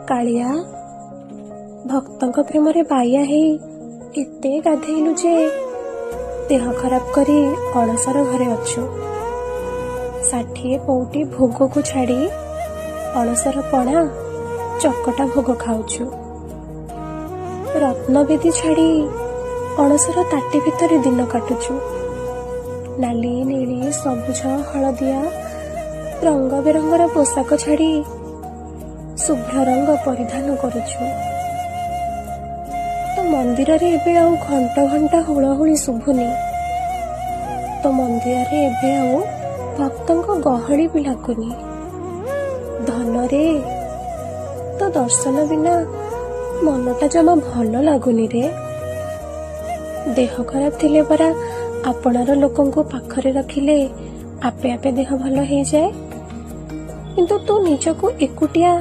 କାଳିଆ, ଭକ୍ତଙ୍କ ପ୍ରେମରେ ବାଇଆ ହେଇ ଏତେ ଗାଧେଇଲୁ ଯେ ଦେହ ଖରାପ କରି ଅଣସର ଘରେ ଅଛୁ। 60 ପଉଟି ଭୋଗକୁ ଛାଡ଼ି ଅଣସର ପଣା ଚକଟା ଭୋଗ ଖାଉଛୁ। ରତ୍ନବେଦୀ ଛାଡ଼ି ଅଣସର ତାଟି ଭିତରେ ଦିନ କାଟୁଛୁ। ନାଲି, ନେଳି, ସବୁଜ, ହଳଦିଆ ରଙ୍ଗ ବେରଙ୍ଗର ପୋଷାକ ଛାଡ଼ି ଶୁଭ୍ର ରଙ୍ଗ ପରିଧାନ କରୁଛୁ। ତୋ ମନ୍ଦିରରେ ଏବେ ଆଉ ଘଣ୍ଟ ଘଣ୍ଟା ହୁଳହୁଳି ଶୁଭୁନି। ତୋ ମନ୍ଦିରରେ ଏବେ ଆଉ ଭକ୍ତଙ୍କ ଗହଳି ବି ଲାଗୁନି। ଧନରେ, ତୋ ଦର୍ଶନ ବିନା ମନଟା ଜମା ଭଲ ଲାଗୁନି ରେ। ଦେହ ଖରାପ ଥିଲେ ପରା ଆପଣାର ଲୋକଙ୍କୁ ପାଖରେ ରଖିଲେ ଆପେ ଆପେ ଦେହ ଭଲ ହେଇଯାଏ। କିନ୍ତୁ ତୁ ନିଜକୁ ଏକୁଟିଆ